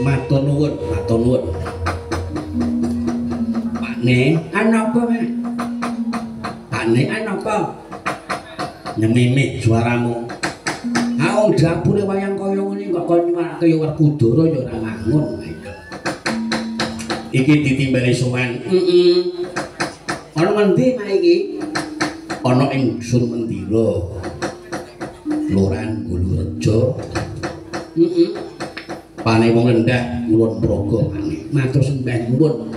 Matur nuwun, matur nuwun. Pakne, ana apa, Pak? Pakne ana apa? Nyemimik suaramu. Ha wong dapure wayang kaya ngene kok kon nyuwarake ya Werkudara ya ora wangun. Iki ditimbali sowan. Heeh. Ana ngendi Pak iki? Ana ing Dusun Mendira. Kelurahan Gulurejo. Heeh. Pane wong rendah Kulon Progo pane. Matur sembah nuwun.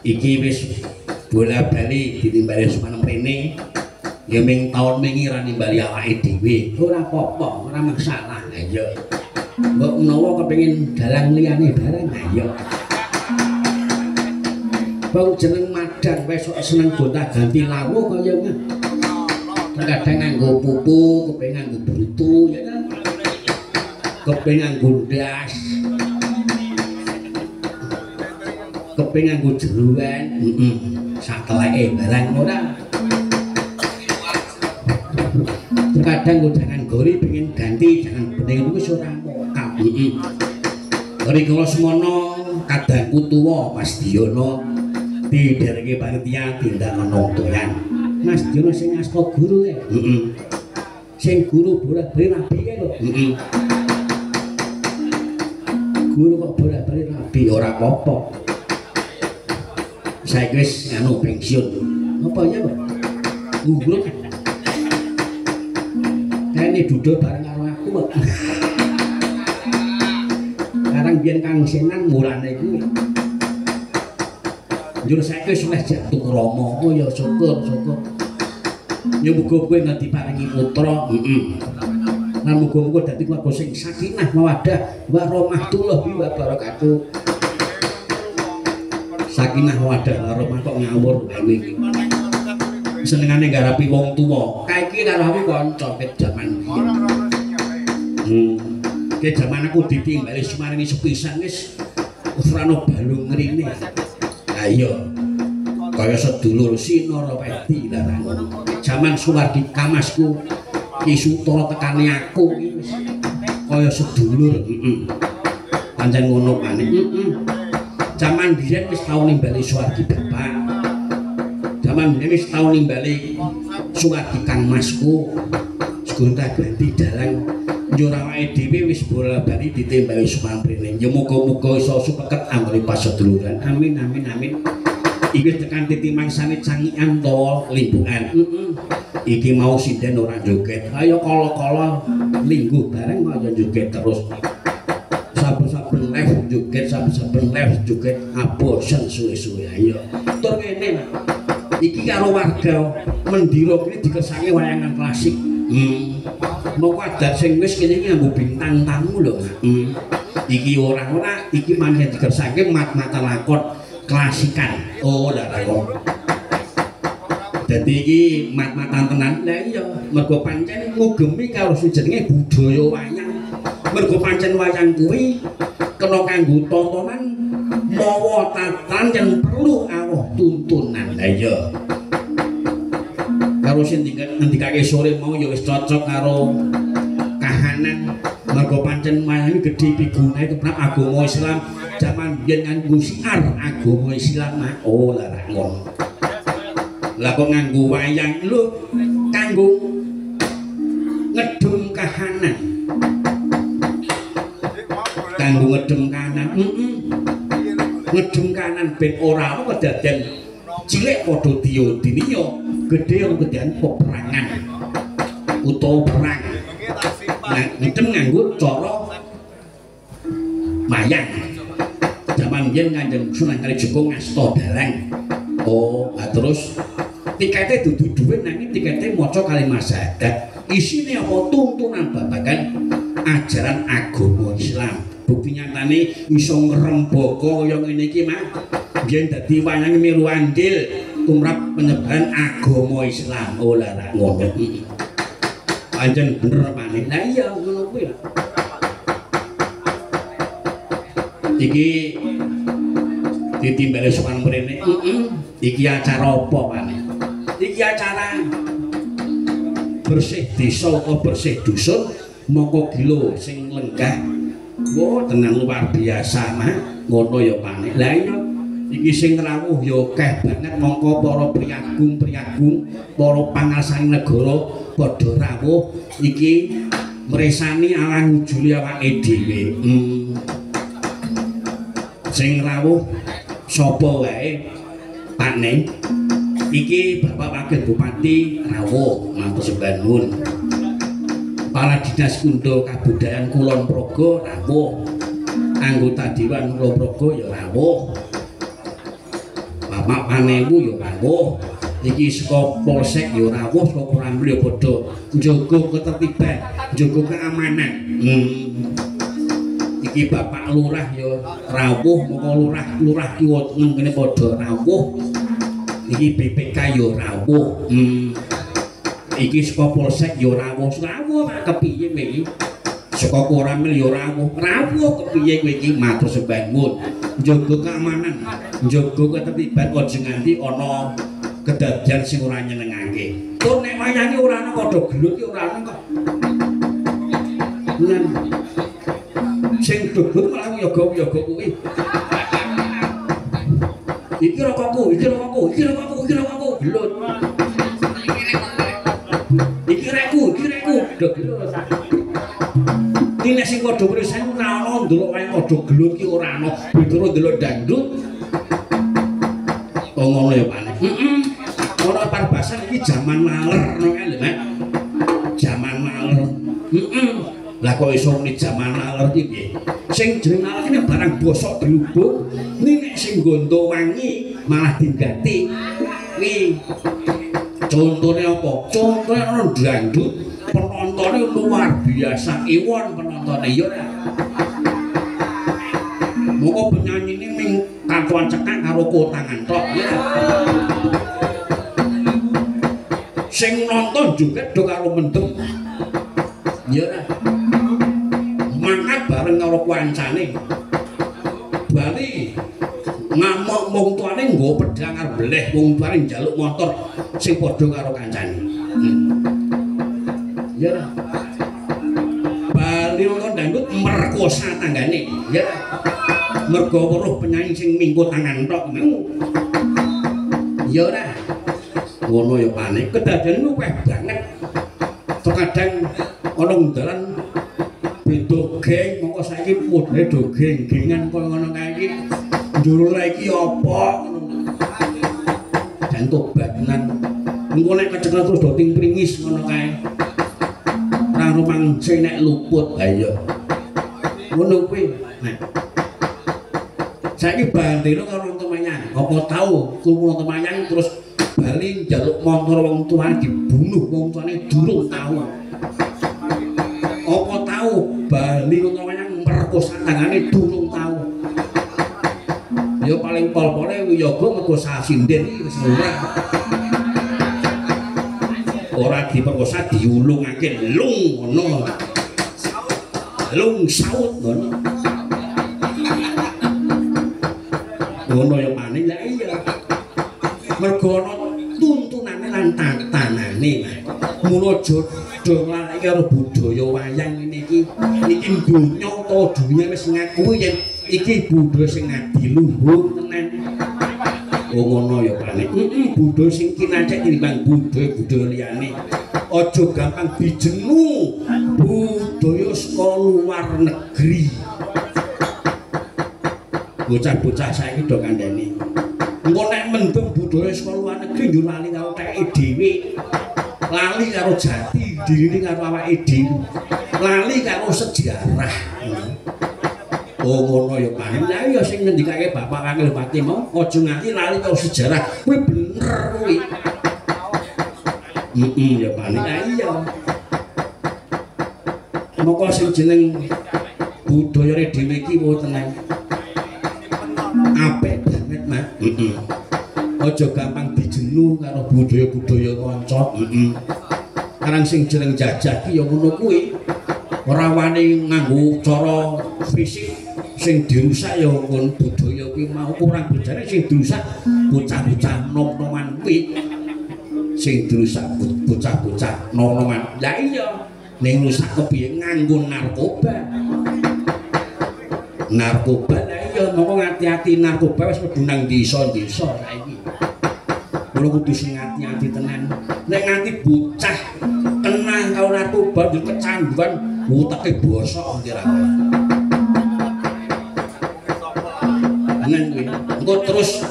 Iki wis bola-bali ditimbali sowan mrene. Ya ming taun wingi ra nimbali awake dhewe. Ora apa-apa, ora masalah. Ha iya. Mbok menawa kepengin dalang liyane barang, ha iya. Wong jeneng madang wis sok seneng gonta-ganti lawuh kaya ngene. Terkadang nganggo pupu, kepengin nganggo brutu ya kan. Kepengin nganggo ndas. Kepengin nganggo jeruan, heeh. Sak teleke barang ora. Terkadang jangan gori pengen ganti, jangan bening itu wis ora mokap. Heeh. Rikala semono kadangku tuwa Mas Diono didereke panitia tindak ana toyan. Mas Diono sing asta guru kae. Heeh. Sing guru bola-bali rabi kae lho. Heeh. Guru kok bola-bali rabi ora apa-apa. Saiki wis anu pensiun. Apa ya, Pak? Ngurut. Kene duduk bareng karo aku kok. Sekarang biyen Kang Senan mulane kuwi. Njur saiki wis oleh jatuh krama. Oh ya syukur, syukur. Ya muga kowe nganti diparingi putra. Heeh. Lan muga-muga dadi keluarga sing sakinah mawaddah warahmatullahi wabarakatuh. Sakinah mawaddah warahmah kok ngawur wae iki. Senengane ngarapi wong tuwa. Kae iki karo aku kanca ket jaman biyen. Ket jaman aku ditimbali Sumarini sepisan wis ora ono balung ngrine. Ha iya. Kaya sedulur Sinara Wedi lah. Jaman Suwardi Kamasku Ki Sutara tekane aku iki wis kaya sedulur. Heeh. Pancen ngono pane. Heeh. Jaman biyen wis tau nimbali Suwardi bapak. Jaman biyen wis tau nimbali Suwardi Kang Masku. Gonta ganti dalang njur awake dhewe wis bola-bali ditimbali sumamprene. Ya muga-muga iso supeket anggone paseduluran. Amin amin amin. Iki tekan titi mangsane cangikan tawa limbukan. Heeh. Iki mau sinden ora joget. Ayo kala-kala lingguh bareng kaya joget terus. Saben-saben live joget, saben-saben live joget abosen suwe-suwe. Ayo. Tur ngene. Iki karo warga Mendira kene dikersake wayangan klasik. Moko adat sing wis kene iki nganggo bintang tamu lho. Iki ora-ora iki maneh dikersake mat-matan lakon klasikan. Oh, lha kok. Dadi iki mat-matan tenan. Lah iya, mergo pancen ngugemi karo sing jenenge budaya wayang. Mergo pancen wayang kuwi kena kanggo tontonan mawa tatan yen perlu awuh tuntunan. Lah iya. Karo sing ngendikake sore mau ya wis cocok karo kahanan. Mergo pancen wayang gedhe pigunane tumrap agama Islam. Jaman biyen nganggo siar agama Islam. Oh, lah ra ngono. Lah kok nganggo wayang lho kanggo ngedum kahanan. Kanggo ngedum kahanan. Ngedum kahanan ben ora ana kedaden cilik padha diyo-diniya, gedhe ana kedaden peperangan utawa perang. Nah, ngedem nganggo cara wayang. Jaman biyen Kanjeng Sunan Kalijaga ngasta dalang. Oh, terus tikete dudu dhuwit nanging tikete maca kalimat syahadat. Isine apa? Tuntunan babagan ajaran agama Islam. Bukti nyatane iso ngrembaka kaya ngene iki, Mas. Biyen dadi wayang miru andil tumrap penyebaran agama Islam. Oh, lah ra ngono. Pancen bener maneh. Lah iya ngono kuwi. Iki ditimbali sowan mrene. Iki acara apa maneh? Iki acara bersih desa utawa bersih dusun moko gilo sing lenggah. Wah, tenan luar biasa, Mas. Ngono ya maneh. Lah iya iki sing rawuh ya akeh banget mongko para priyagung-priyagung, para pangarsane negara padha rawuh iki mresani alang ujule awake dhewe. Sing rawuh sapa wae Pak Ning? Iki Bapak Wakil Bupati rawuh matur sembah nuwun. Kepala Dinas Kundha Kabudayan Kulon Progo rawuh. Anggota Dewan Kulon Progo ya rawuh. Bapak Panewu ya rawuh. Iki saka Polsek ya rawuh, saka Koramil ya padha njaga ketertiban, njaga keamanan. Iki Bapak Lurah ya rawuh, moko lurah-lurah kiwa tengen kene padha rawuh. Iki BPK ya rawuh. Iki saka Polsek ya rawuh. Rawuh kepiye kowe iki? Saka Koramil ya rawuh. Rawuh kepiye kowe iki? Matur sembah nuwun. Njaga keamanan, njaga ketertiban aja nganti ana kedadian sing ora nyenengake. Tur nek wayange ora ana padha gelut ki ora ana kok. Tenan. Sing gelut malah wiyaga-wiyaga kuwi. Iki rokokku, iki rokokku, iki rokokku, iki rokokku, gelut. Iki rekku, iki rekku, do gelut. Iki nek sing padha mrisani ora ana ndelok wayang padha gelut ki ora ana, beda ndelok dangdut. Oh ngono ya, Pak. Heeh. Ora parbasan iki jaman naler ngono kae lho, Mak. Jaman naler. Heeh. Lah kok iso muni jaman naler iki piye? Sing jeneng naler iki barang bosok dilubung, nek sing gondo wangi malah diganti. Kuwi contone apa? Contone ana dangdut, penontone luar biasa, ewon penontone ya ora. Moko penyanyine ming katuan cekak karo kotangan tok ya. Sing nonton juga do karo mendem. Ya ora. Mangkat bareng karo kancane. Bali ngamuk wong tuane nggo pedhang arep bleh wong tuane njaluk motor sing padha karo kancane. Ya ora. Bali nonton dangdut merkosa tanggane. Ya ora. Mergo weruh penyanyi sing mingko tangan tok. Ya ora. Ngono ya panik. Kedadian akeh banget. Terkadang ana dalan beda geng, mongko saiki modele do geng-gengan kaya ngono kae iki. Njur iki apa ngono. Jan tobat tenan. Engko nek kecekel terus do ting pringis ngono kae. Ora rumangsa nek luput. Ha iya. Ngono kuwi. Nah. Saiki bandelo karo nonton wayang. Apa tau krungu nonton wayang terus bali njaluk motor wong tuane dibunuh wong tuane durung tau. Apa tau bali nonton wayang merkosa tangane durung tau. Ya paling pol-pole wiyaga merkosa sinden iki wis ora. Ora diperkosa diulungake lung ngono. Lung saut ngono. Ngono ya maning lah iya. Mergo ana tuntunane lan tatanane. Mula aja do nglaleke karo budaya wayang ngene iki. Iki donya utawa dunya wis ngakui yen iki budaya sing adiluhur tenan. Oh ngono ya Pak. Heeh, budaya sing kinacek tinimbang budaya-budaya liyane. Aja gampang dijenu budaya saka luar negeri. Bocah-bocah saiki do kandhani. Engko nek mendung budaya saka luar negeri yo lali karo teke dhewe. Lali karo jati dirine karo awake dhewe. Lali karo sejarah. Oh ngono ya Pak. Lah ya sing ngendikake Bapak Wakil Bupati mau aja nganti lali karo sejarah. Kuwi bener kuwi. Heeh ya Pak. Lah iya. Moko sing jeneng budayane dhewe iki wae tenan. Apik banget, Mas. Heeh. Aja gampang dijenu karo budaya-budaya kanca. Heeh. Karang sing jeneng jajah ki ya ngono kuwi. Ora wani nganggo cara fisik sing dirusak ya nggon budaya kuwi mau kurang bejane sing dirusak bocah-bocah nom-noman kuwi. Sing dirusak bocah-bocah nom-noman. Lah iya, ning rusak kepiye nganggo narkoba. Narkoba lah iya mongko ngati-ati narkoba wis mlebu nang desa-desa saiki. Mula kudu sing ngati-ati tenan. Nek nganti bocah kena karo narkoba yo kecanduan uteke bosok kira. Tenan kuwi. Engko terus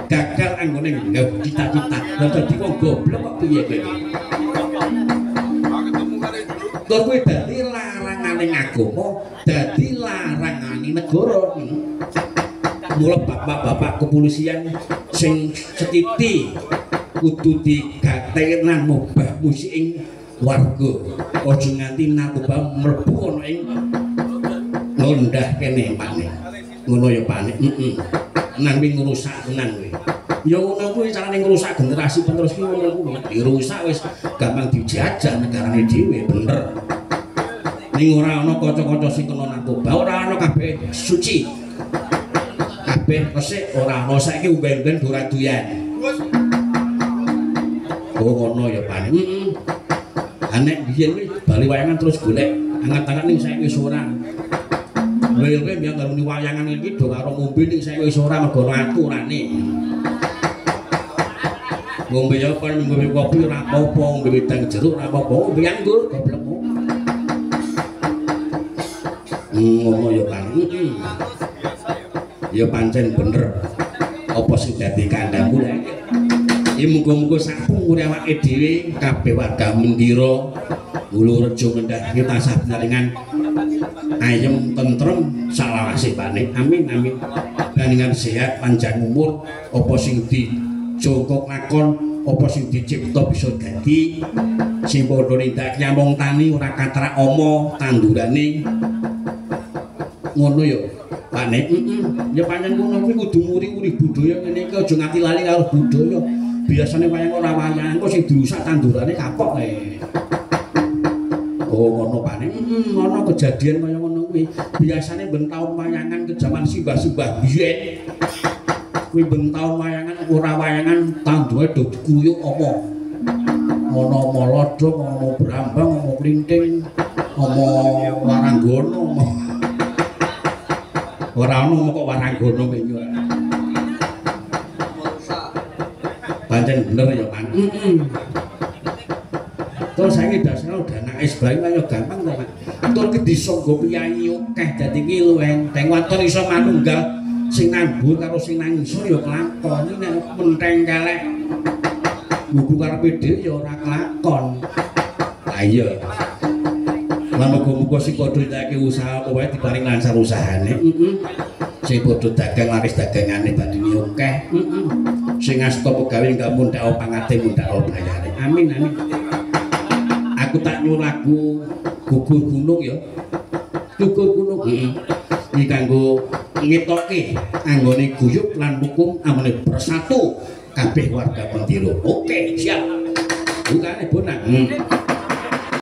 gagal anggone nggawe cita-cita. Lah dadi wong goblok kok piye kowe iki? Tur kuwi dadi larangane agama, dadi larangane negara. Mula bapak-bapak kepolisian sing setiti kudu digatenan mobah musik ing warga. Aja nganti narkoba mlebu ana ing ngondah kene pane. Ngono ya pane. Heeh. Nang kuwi ngrusak tenan kuwi. Ya ngono kuwi carane ngrusak generasi penerus kuwi ngono kuwi. Dirusak wis gampang dijajah negarane dhewe bener. Ning ora ana kanca-kanca sing kena narkoba, ora ana kabeh suci. Kabeh resik ora ana saiki umben-umben ora doyan. Oh ngono ya Pak. Heeh. Ha nek biyen kuwi bali wayangan terus golek anget-anget ning saiki wis ora. Lha kowe mbiyen karo wayangan iki do karo ngombe ning saiki wis ora mergo aturane. Ngombe ya apa ngombe kopi ora apa-apa, ngombe wedang jeruk ora apa-apa, ngombe anggur goblok. Ngono ya Pak. Heeh. Ya pancen bener. Apa sing dadi kandhamu lha iki? Ya muga-muga sapungkure awake dhewe kabeh warga Mendira Wulurejo Ngendah iki tansah pinaringan ayem tentrem salawase pane. Amin amin. Paringan sehat panjang umur, apa sing dijongkok lakon, apa sing dicipta bisa dadi. Sing padha nindak nyamong tani ora katrak ama tandurane. Ngono ya Pane. Heeh. Ya pancen ngono kuwi kudu nguri-uri budaya ngene iki aja nganti lali karo budaya. Biasane wayang ora wayang kok sing dirusak tandurane kapok kae. Oh ngono pane. Heeh, ngono kejadian kaya ngono kuwi. Biasane ben taun wayangan ke jaman simbah-simbah biyen. Kuwi ben taun wayangan ora wayangan tandure do dikuyuk apa. Ana molodong, ana brambang, ana klinting, ana waranggana. Ora ana kok waranggana iki. Pancen bener ya, Pak. Heeh. Terus saiki dasare udah anake bae kaya gampang to, Pak. Tur ki disangga piyayi akeh dadi ki luwih enteng. Waton iso manunggal sing nandur karo sing nang isor ya kelakon. Nek menteng kelek buku karepe dhewe ya ora kelakon. Lah iya. Lan muga-muga sing padha ndake usaha apa wae diparing lancar usahane. Heeh. Sing padha dagang laris dagangane badine akeh. Heeh. Sing asta pegawe enggak mundhak pangate mundhak bayare. Amin amin. Aku tak nyuwun lagu Gugur Gunung ya. Gugur Gunung. Heeh. Iki kanggo ngetoke anggone guyub lan hukum anggone bersatu kabeh warga Mendiro. Oke, siap. Bukane bonang.